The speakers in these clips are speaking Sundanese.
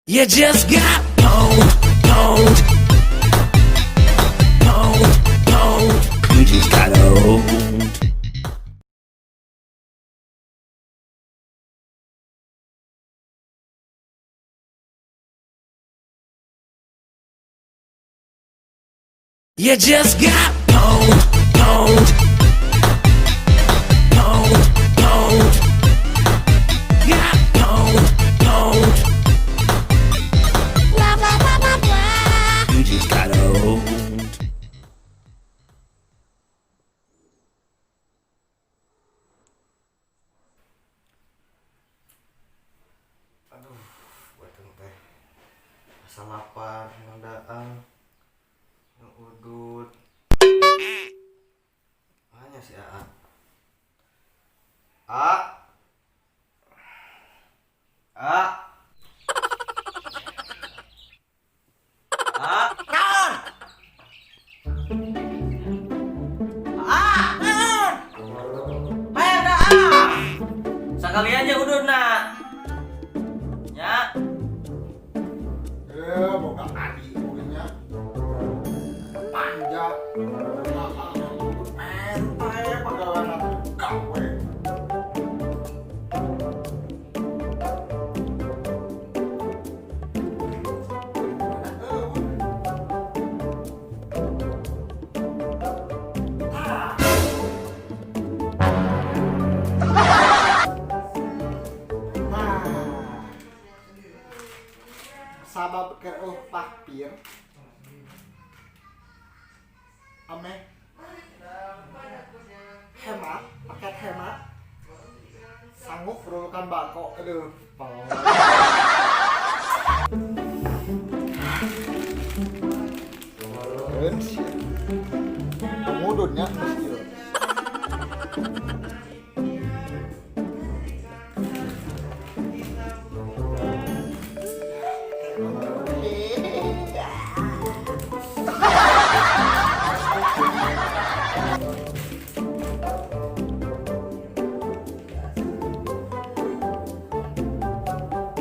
You just got pwned, pwned, pwned, pwned. You just got owned. You just got pwned, pwned, pwned, pwned. Got pwned, pwned. Blah, blah, blah, blah, blah. You just got owned. Aduh, beuteung teh asa lapar, ngadaan nu udud. Mana si Aa? A, A, A. Naon? Ah, naon? Hayang da ah. Sekalian aja udud nak ya. Eh, boga adi pokoknya. Panja. Ente pagawean gawe. Nah, sabab keur pahpir ameh hemat, paket hemat, sanggup perlukan bako. Aduh, pol. Keun sih pengudutnya geus ieu.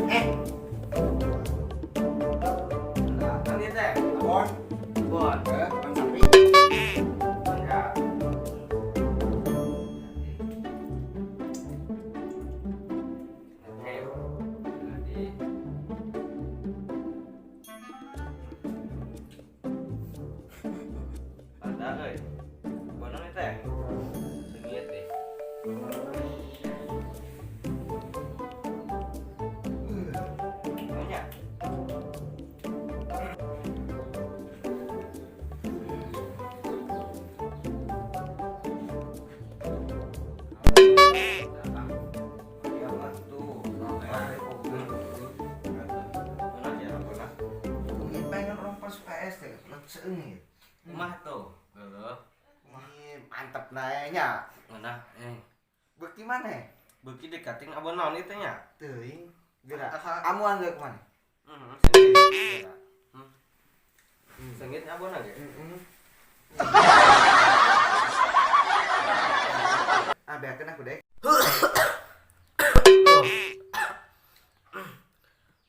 Eh, Kan ieu teh bon, bon. Eh, ban sapi. Ya. Oke. Jadi ada euy. Bono nih teh. Seungit deh. Banyak. Ya tuh. Mana ya, mana? Ini pengen rompas PS teh, lot seungit. Mah tuh. Heuh. Ini mantep nanya. Mana? Eh, Beuki mana? Beuki dekatin abon naon ieu teh nya? Teuing. Geura. Amuan geuk mana? Heeh, seungit. Seungit abon ge. Heeh. Ah, beakeun aku deh.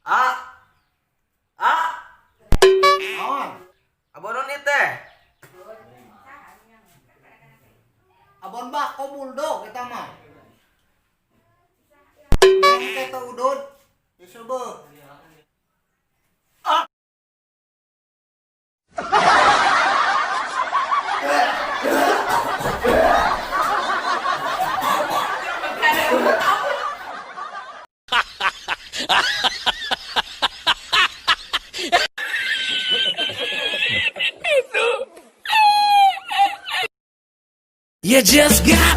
A. A. Naon? Abon naon ieu teh? Abon bako bulldog eta mah. Engke teh udud. Geus beuh. You just got